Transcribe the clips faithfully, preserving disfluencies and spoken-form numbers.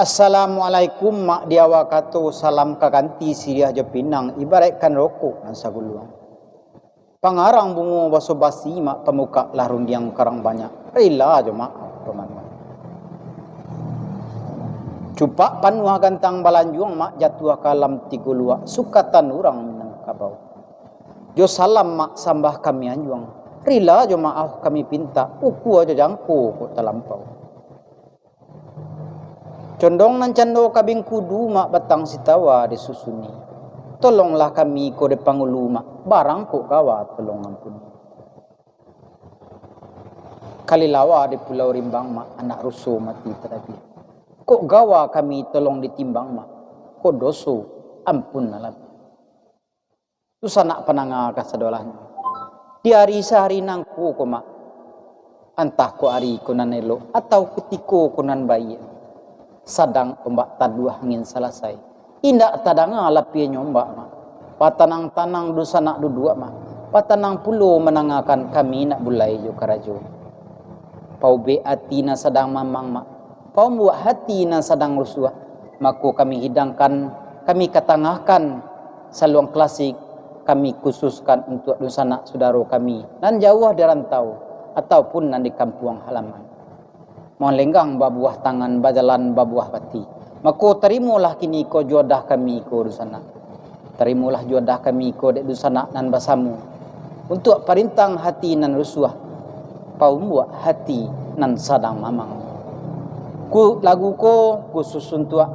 Assalamualaikum, mak, di awa kato, salam ka ganti siriah jo pinang, ibaraikkan rokok nan saguluang. Pangarang bungo baso-basi, mak, pamukak lah rundiang karang banyak, rila jo maaf pamanuah. Cupak panuah gantang balanjuang, mak, jatuah ka alam tigo luak, sukatan urang Minangkabau. Jo salam, mak, sambah kami anjuang, rila jo maaf kami pintak, ukua jo jangko kok talampau. Condong nan cando kabing kudu, mak, batang sitawa disusuni. Tolonglah kami ko dek pangulu, mak, barang kok gawa tolong ampuni. Kalilawa di Pulau Rimbang, mak, anak ruso mati tadabiah. Kok gawa kami tolong ditimbang, mak, kok doso ampun alam. Dunsanak pandanga kasadolahnyo. Di ari sahari nangko ko, mak, antah ko ari ko nan elok, atau kutiko ko nan baiak, sadang ombak taduah angin salasai, indak tadanga lapiahnyo ombak, mak. Batanang-tanang dunsanak duduak, mak, batanang pulo mandangakan kami nak bulai jo karajo. Paubek ati nan sadang mamang, mak, paumbuak hati nan sadang rusuah, mako kami hidangkan, kami katangahkan saluang klasik, kami khususkan untuak dunsanak sudaro kami nan jauah di rantau ataupun nan di kampuang halaman. Malenggang babuah tangan, bajalan babuah bati. Mako, tarimolah kiniko juadah kami ko dunsanak. Tarimolah juadah kami ko dek dunsanak nan basamo, untuak parintang hati nan rusuah, paumbuak hati nan sadang mamang. Ku lagu ko khusus untuak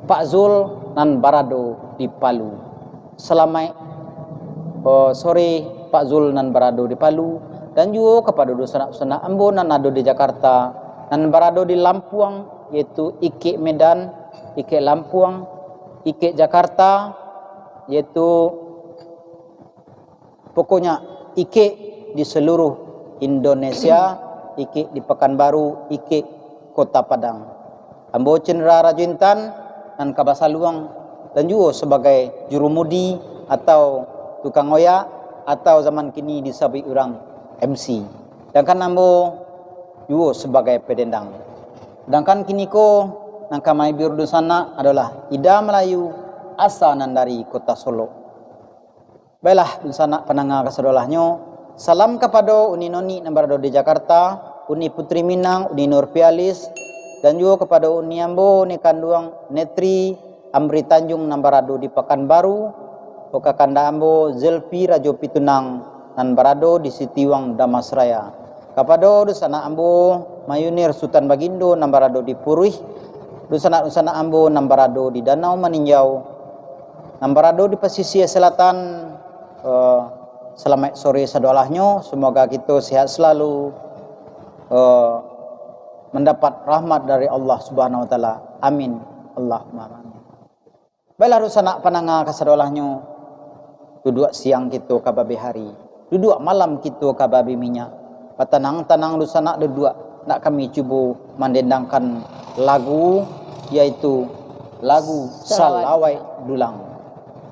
Pak Zul nan barado di Palu. Salamaik, eh, sore, Pak Zul nan barado di Palu, dan juo kapado dunsanak-dunsanak ambo nan ado di Jakarta, nan barado di Lampuang, yaitu Ikek Medan, Ikek Lampuang, Ikek Jakarta, yaitu pokoknya Ikek di seluruh Indonesia, Ikek di Pekanbaru, Ikek Kota Padang. Ambo Cendra Rajo Intan, nan ka basaluang, dan juo sabagai jurumudi atau tukang oyak, atau zaman kini disabuik urang M C. Sedangkan ambo juo sabagai pedendang. Sedangkan kiniko nan ka mahibur dunsanak adolah Ida Malayu, asa nan dari Kota Solok. Baiklah, dunsanak pandanga kasadolahnyo, salam kapado Uni Noni nan barado di Jakarta, Uni Putri Minang, Uni Nurpialis, dan juo kapado Uni ambo, Uni kanduang Netri Amri Tanjung nan barado di Pakanbaru, kakanda ambo Zelpi Rajo Pitunang nan barado di Sitiuang Damasraya. Kapado dunsanak ambo, Mayunir Sutan Bagindo nan barado di Puruih, dunsanak-dunsanak ambo nan barado di Danau Maninjau, nan barado di pasisia selatan, eh, salamaik sore sadolahnyo, semoga kito sehat selalu, eh, mandapat rahmat dari Allah Subhanahu Wa Taala. Amin. Allahumma amin. Baiklah, dunsanak pandanga kasadolahnyo, duduak siang kito ka babeh ari, duduak malam kito ka babeh minyak. Batanang-tanang dunsanak duduak, nak kami cubo mandendangkan lagu, yaitu lagu Salawaik Dulang.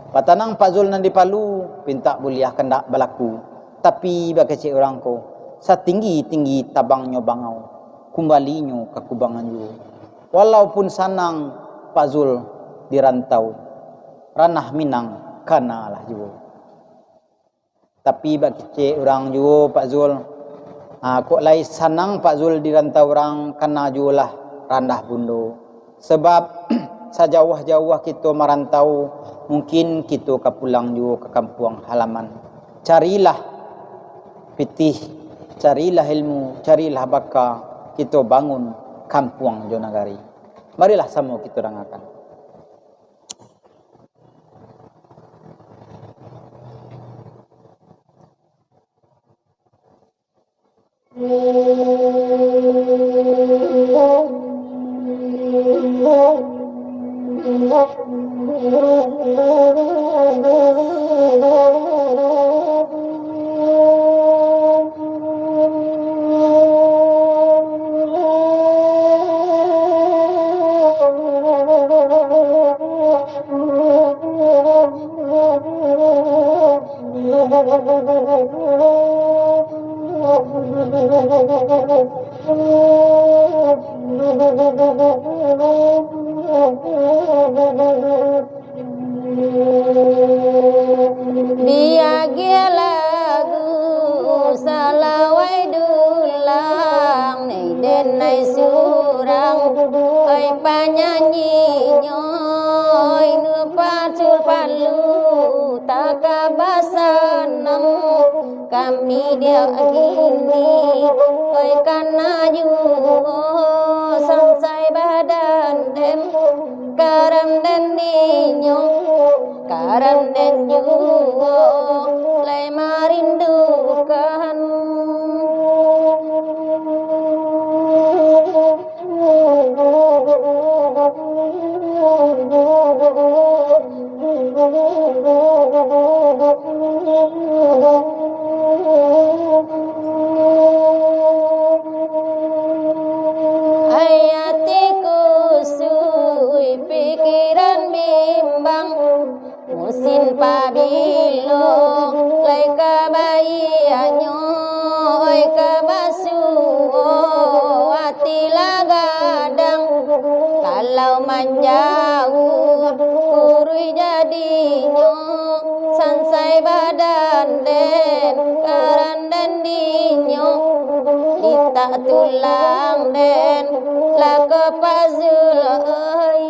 Batanang Pak Zul nan di Palu, pintak buliah kandak balaku, tapi bakecek urang ko, satinggi-tinggi tabangnyo bangau, kumbalinyo ka kubangan juo. Walaupun sanang Pak Zul di rantau, ranah Minang kana lah juo. Tapi bakecek urang juo Pak Zul, ha, kok lai sanang Pak Zul di rantau urang, kana juolah ranah bundo. Sabab sajauah-jauah kito marantau, mungkin kito ka pulang juo ka kampuang halaman. Carilah pitih, carilah ilmu, carilah baka, kito bangun kampuang jo nagari. Marilah samo kito dangakan. Diagiah lagu salawai dulang, nai den ai surang, oi panyanyinyo, oi nu pacul palu, takah basanang. Kami diak gini, oi kana juo, sansai badan den, karan den dinyo, karan den juo, lai marindukan. Ai ati kusuik, pikiran bimbang, musim pabilo lai ka baiaknyo, ai ka basuo, ati lah gadang. Kalau manjauah, kuruih jadinyo, sansai badan den, karan den dinyo, litak tulang den, lah ka Fazul, oi.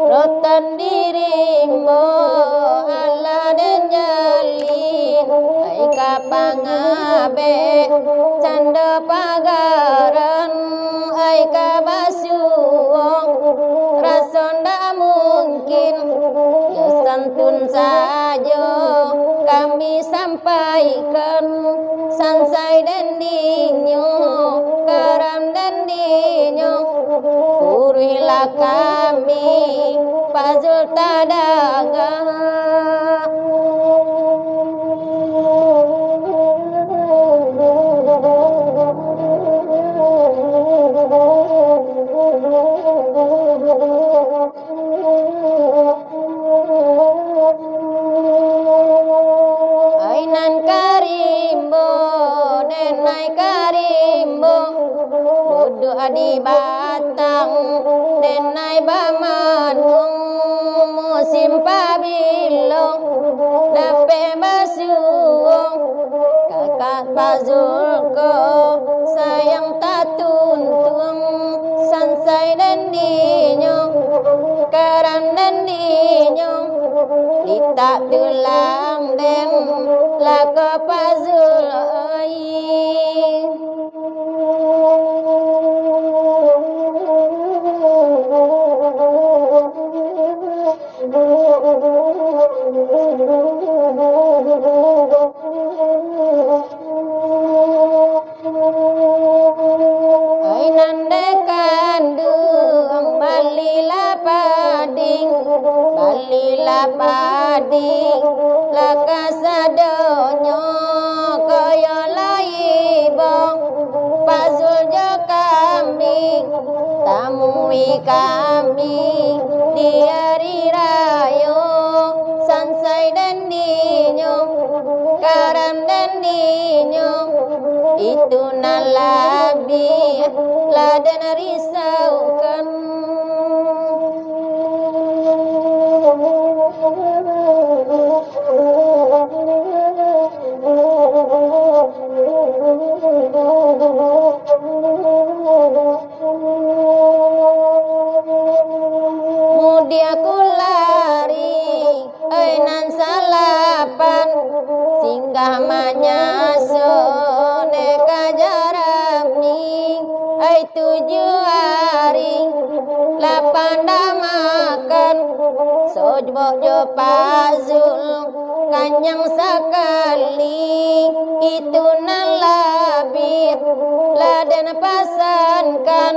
Rotan diri ambo alah den jalin, ai ka pangabek cando pagaran, ai ka basuo, raso ndak mungkin, jo santun sajo kami sampaikan, sansai den dinyo, karan den dinyo, kuruihlah kami, Fazul tadanga. Ai nan ka rimbo, den ai ka rimbo, duduak di batang, den ai bamanuang, musim pabilo dapek basuo. Kakak Fazul ko sayang tatuntuang, sansai den dinyo, karan den dinyo, litak tulang den, lah ka Fazul, oi. Ai nan dek kanduang, balilah padi, balilah padi, lah kasadonyo, koyo lai ibong, Fazul jo kambing. Tamui kami di ari rayo, sansai den dinyo, karan den dinyo, itu nan labiah lah den risaukan. Mudiaku lari, oi nan salapan, singgah manyaso dek ka jarami, oi tujuah ari, lapan ndak makan, sojbok jo Fazul, kanyang sakali, itu nan labiah lah den pasankan.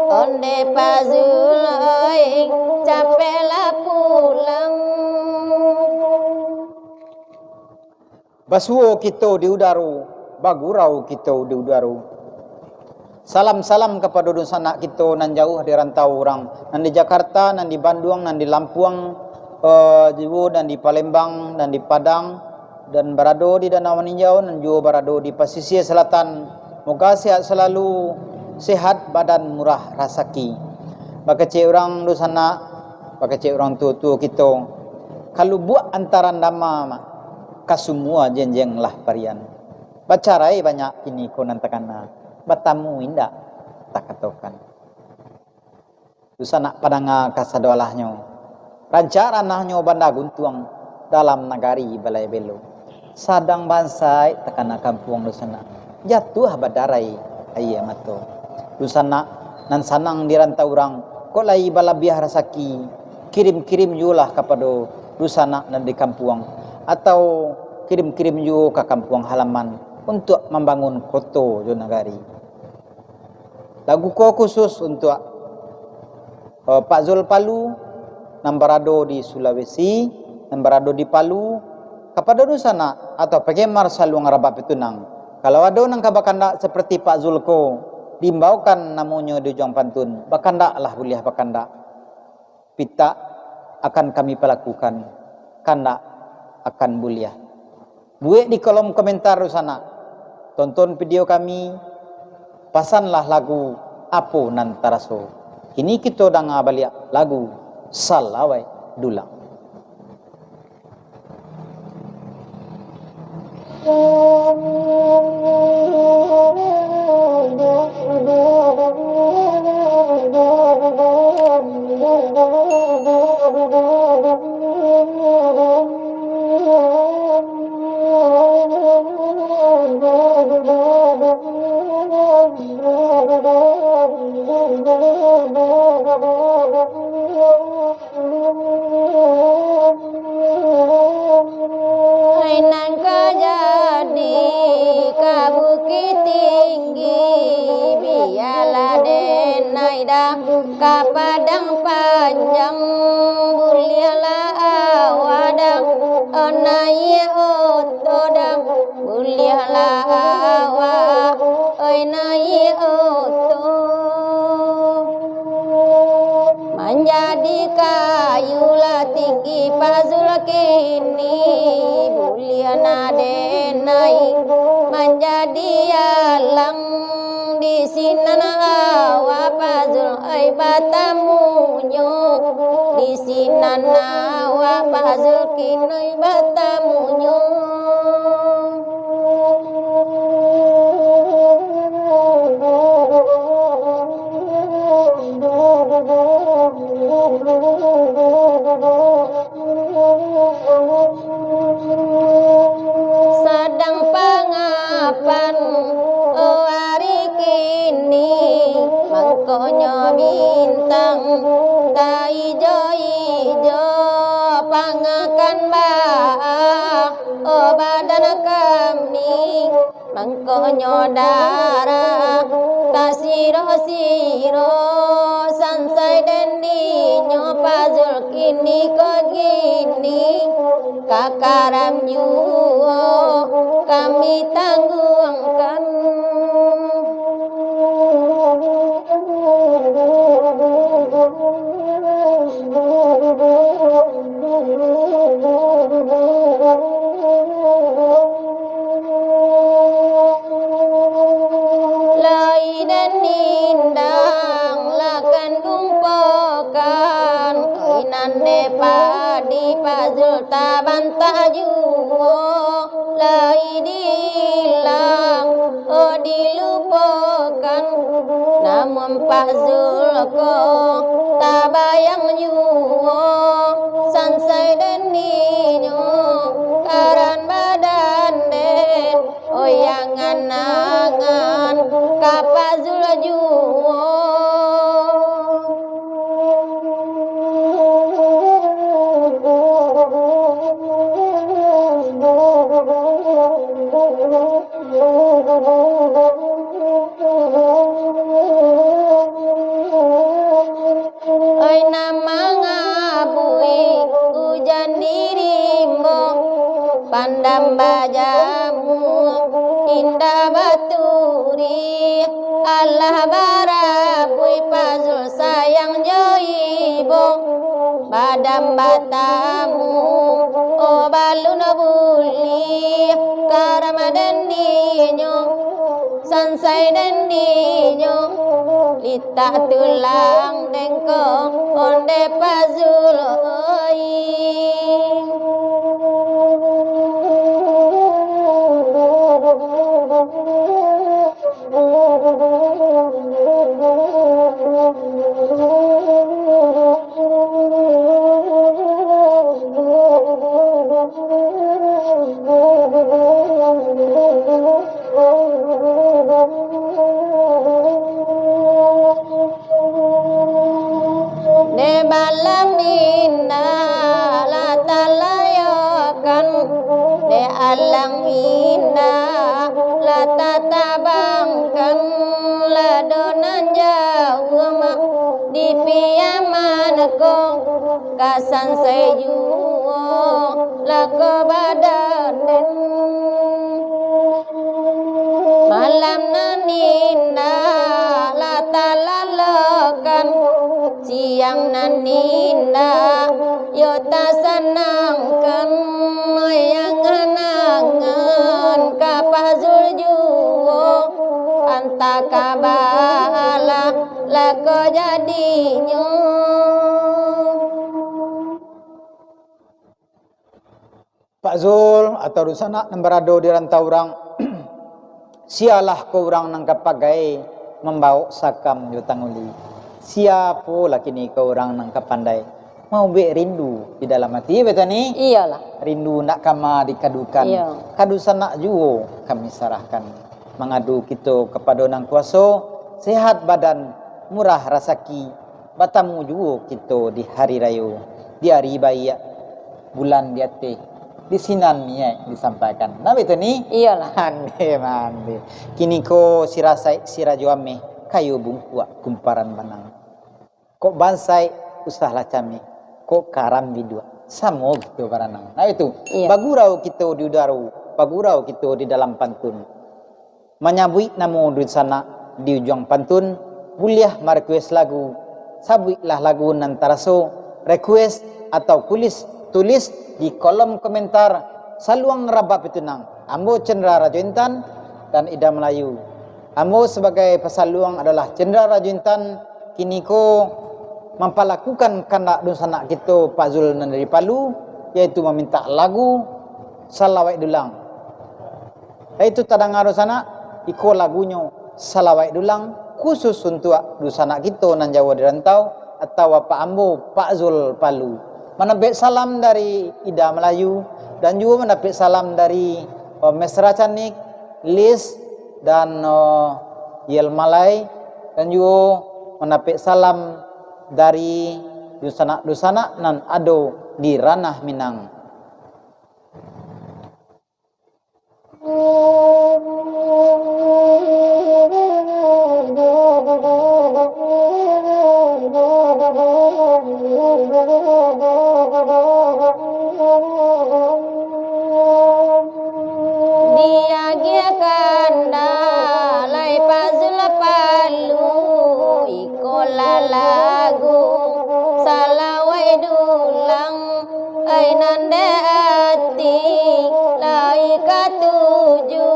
Ondeh Fazul, oi, capeklah pulang. Basuo kito di udaro, bagurau kito di udaro. Salam-salam kapado dunsanak kito nan jauah di rantau urang, nan di Jakarta, nan di Banduang, nan di Lampuang, eh, juo nan di Palembang, nan di Padang, dan barado di Danau Maninjau, nan juo barado di pasisia salatan. Moga sehat salalu, sehat badan, murah rasaki. Bakecek urang dunsanak, bakecek urang tuo-tuo kito, ka Lubuak Antaran Dama, ka sumua jenjeng lah parian. Bacarai banyak kini ko nan takana, batamu indak takatokan. Dunsanak padanga kasado alahnyo, rancak ranahnyo banda guntuang, dalam nagari balai belo. Sadang bansaik takana kampuang dunsanak, jatuah badarai aia mato. Dunsanak nan sanang di rantau urang, kok lai balabiah rasaki, kirim-kirim juolah kapado dunsanak nan di kampuang, atau kirim-kirim juo ka kampuang halaman untuak mambangun koto jo nagari. Lagu ko khusus untuak, eh, Pak Zul Palu, nan barado di Sulawesi, nan barado di Palu, kapado dunsanak atau penggemar saluang rabab pitunang. Kalau ado nan ka bakandak saperti Pak Zul ko, diimbaukan namonyo di ujuang pantun, bakandaklah buliah bakandak. Pitak akan kami palakukan, kandak akan buliah. Buek di kolom komentar dunsanak. Tonton video kami, pasanlah lagu apo nan taraso. Kini kito danga baliak lagu Salawat Dulang. Nan ka jadi ka Bukittinggi, bialah den naiak dah ka Padang Panjang, buliahlah awak dah, oh, naiak oto dah, buliahlah awak, oi, naiak oto. Manjadi kayu lah tinggi Pak Zul kini, buliah naden naiak manjadi alang. Di sinan awak Pak Zul ai batamunyo, di sinan awak Pak Zul kini batamunyo. Sadang pangapan, oh, ari kini, mangkonyo bintang taijo-ijo, pangakan baa, oh, badan kami. Mangkonyo darah tasiro-siro, sansai den dinyo Pak Zul kini ko gini, kakaram juo kami tangguangkan. Lai den indang lah kanduang pokan, inan dek padi Pak Zul tabantah juo, lai diilang, oh, dilupokan. Namun Pak Zul ko tabayang juo, sansai den dinyo karan badan den, oi, angan-angan ka Pak Zul juo. Oi, nan mangabui ujan di rimbo, pandam baja indak baturi. Alah barabuik Pak Zul sayang jo ibo, badan batamu, oh balun bulih. Karam den dinyo, sansai den dinyo, litak tulang den ko, ondeh Pak Zul oi. Dek balang indak lah talayakan, dek alang indak lah tatabangkan, lah do nan jauah mak di Piaman ko, ka sansai juo lah ko badan den. Malam nan indak lah talalokan, siang nan indak yo tasanangkan, yang angan-angan ka Pak Zul juo, antah ka baa lah ko jadinyo. Pak Zul atau dunsanak nan barado di rantau urang, sialah ko urang nan ka pagai mambawok sakam jo tanguli. Sia pulo kini ko urang nan ka pandai maubek rindu di dalam ati, betul ni? Iyolah. Rindu ndak kama dikadukan. Iyo. Ka dunsanak juo kami sarahkan. Mangadu kito kapado Nan Kuaso, sehat badan, murah rasaki, batamu juo kito di hari rayo, di ari baiak, bulan di ateh, di sinan niaik disampaikan. Nah, baitu ni? Iyolah. Ande mande. Kini ko sirasaik sirajo ameh, kayo bungkuak kumparan banang. Kok bansaik usahlah cameh, kok karam biduak, samo kito baranang. Nah, itu. Iya. Bagurau kito di udaro, bagurau kito di dalam pantun. Manyabuik namo dunsanak di ujuang pantun, buliah ma-request lagu, sabuiklah lagu nan taraso, request atau tulis, tulis di kolom komentar Saluang Rabab itu nan. Ambo Cendra Rajo Intan dan Ida Melayu. Ambo sabagai pasaluang adalah Cendra Rajo Intan, kini ko mampalakukan kandak dunsanak kito Pak Zul nan dari Palu, yaitu mamintak lagu Salawaik Dulang. Yaitu tadanga dunsanak, iko lagunyo Salawaik Dulang, khusus untuak dunsanak kito nan jauah di rantau, atau apak ambo, Pak Zul Palu. Manampek salam dari Ida Melayu, dan juo manampek salam dari, eh, Mesra Canik, Lis, dan, eh, Yel Malai, dan juo manampek salam dari dunsanak-dunsanak nan ado di Ranah Minang. Diagiah kandak lai Pak Zul Palu, ikolah lagu Salawaik Dulang. Ai nan dek ati lai katuju,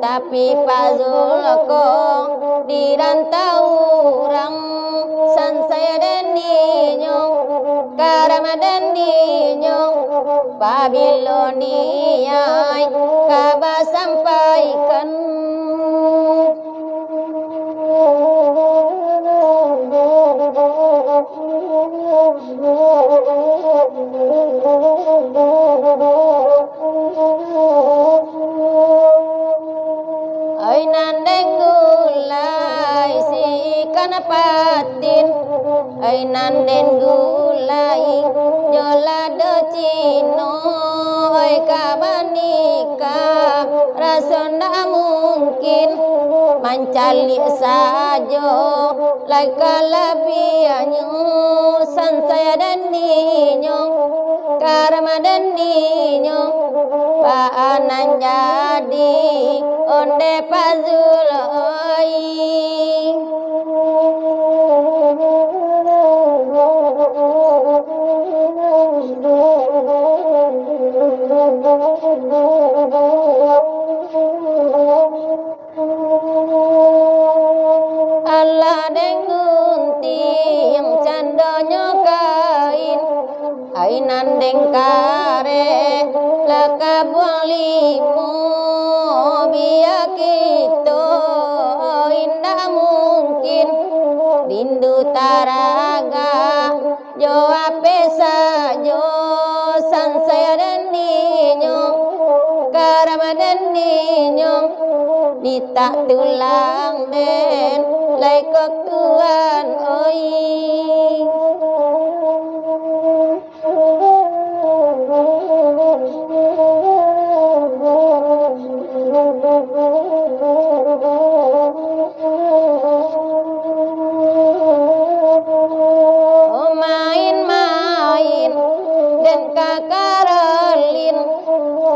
tapi Pak Zul ko di rantau urang, sansai den dinyo, karam den dinyo, pabilo niaik ka basampaikan. Ai nan den gulai si ikan patin, ai nan den gulai jo lado Cino, ai ka banikah raso ndak mungkin. Mancaliak sajo, lai kalabiahnyo, sansaya dandinyo, karama dandinyo, baa nan jadi, onde Fazul oi. Alah den guntiang candonyo kain, ai nan den kareh lah kabuang limo, bia kito indak mungkin rindu taragak. Jo ape sajo sansaya dandinyo, karama dandinyo, ditak tulang den, lai kok tuan oi. Main-main den ka karalin,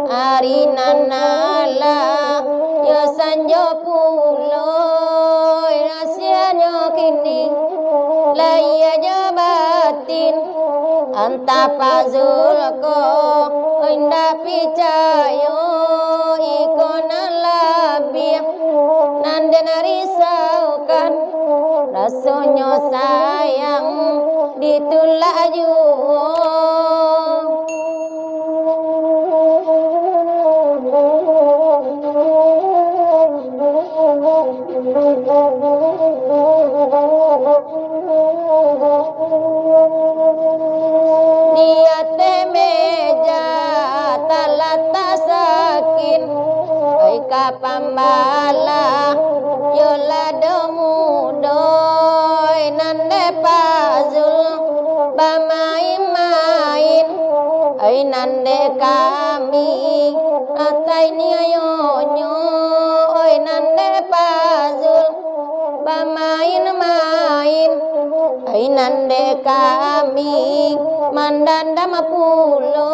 ari nan alah, yo sanjo pulo, rasianyo kini, lahia jo batin. Antah Fazul ko indak picayo, iko nan labiah nan den risaukan, rasonyo sayang ditulak juo. Di ateh meja talatak sakin, oi ka pambalah, yo lado mudo, oi nan dek Fazul bamain-main, oi nan dek kami, atai niayonyo, oi nan dek Fazul bamain-main, ai nan dek kami mandandam pulo.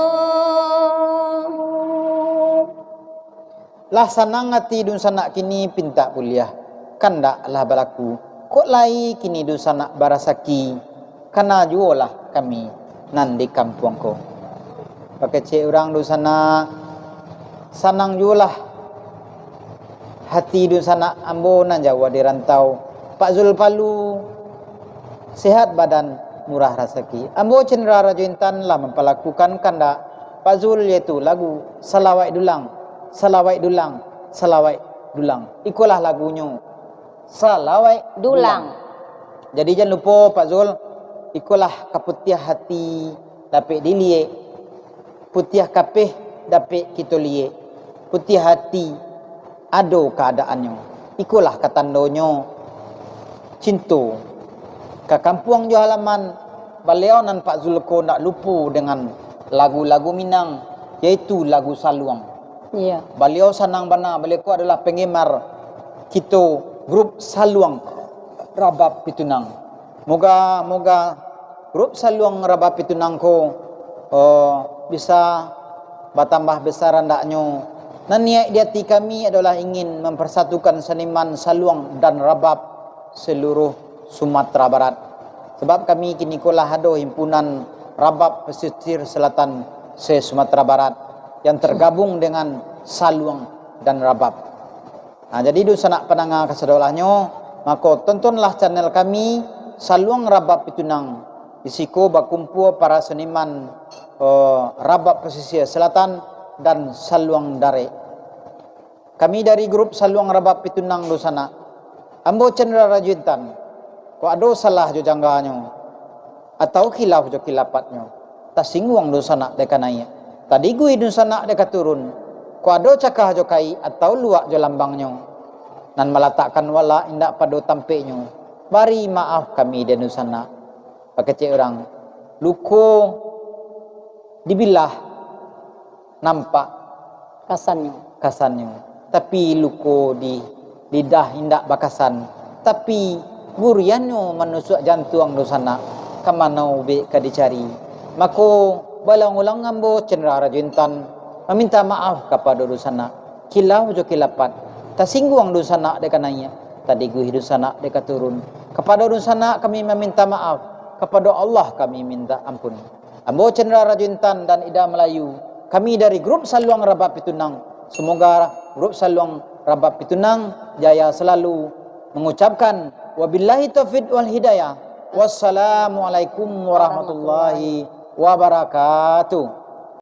Lah sanang ati dunsanak kini pintak buliah, kandak lah balaku. Kok lai kini dunsanak barasaki, kana juolah kami nan di kampuang ko. Bakecek urang dunsanak, sanang juolah hati dunsanak ambo nan jauah di rantau. Pak Zulpalu, sehat badan, murah rasaki. Ambo Cendra Rajo Intan lah mampalakukan kandak Pak Zul, yaitu lagu Salawaik Dulang, Salawaik Dulang, Salawaik Dulang. Ikolah lagunyo, Salawaik Dulang. Dulang. Jadi jan lupo Pak Zul, ikolah kaputiah hati dapek diliek, putiah kapeh dapek kito liek, putiah hati ado kaadaannyo. Ikolah katandonyo cinto ka kampuang jo halaman. Baliau nan Pak Zul ko ndak lupo dengan lagu-lagu Minang, yaitu lagu saluang. Iya. Baliau sanang bana, baliau ko adalah penggemar kito grup Saluang Rabab Pitunang. Moga-moga grup Saluang Rabab Pitunang ko, eh, bisa batambah besar andaknyo. Nan niaik di ati kami adolah ingin mampersatukan saniman saluang dan rabab seluruh Sumatera Barat. Sabab kami kini ko lah ado himpunan rabab pesisir selatan se-Sumatera Barat yang tergabung dengan saluang dan rabab. Nah, jadi dunsanak pandanga kasadolahnyo, mako tontonlah channel kami, Saluang Rabab Pitunang. Di siko bakumpua para seniman, eh, rabab pesisir selatan dan saluang darek. Kami dari grup Saluang Rabab Pitunang dunsanak. Ambo Cendra Rajo Intan. Kok ado salah jo jangganyo, atau khilaf jo khilapatnyo, tasingguang dunsanak dek ka naiak, tadigui dunsanak dek ka turun, kok ado cakah jo kaik atau luak jo lambangnyo, nan malatakkan walak indak pado tampeknyo, bari maaf kami dek dunsanak. Bakecek urang, luko dibilah nampak kasannyo. Kasannyo, tapi luko di Lidah indak bakasan, tapi guriannyo manusuak jantuang dunsanak, ka mano ubek ka dicari. Mako, baulang-ulang ambo Cendra Rajo Intan maminta maaf kapado dunsanak. Kilau jo kilapat, tasingguang dunsanak dek ka naiak, tadiguih dunsanak dek ka turun. Kapado dunsanak kami maminta maaf, kapado Allah kami minta ampun. Ambo Cendra Rajo Intan dan Ida Melayu, kami dari grup Saluang Rabab Pitunang. Semoga grup Saluang Rabab Pitunang jaya selalu. Mengucapkan wabillahi taufiq wal hidayah. Wassalamualaikum warahmatullahi wabarakatuh.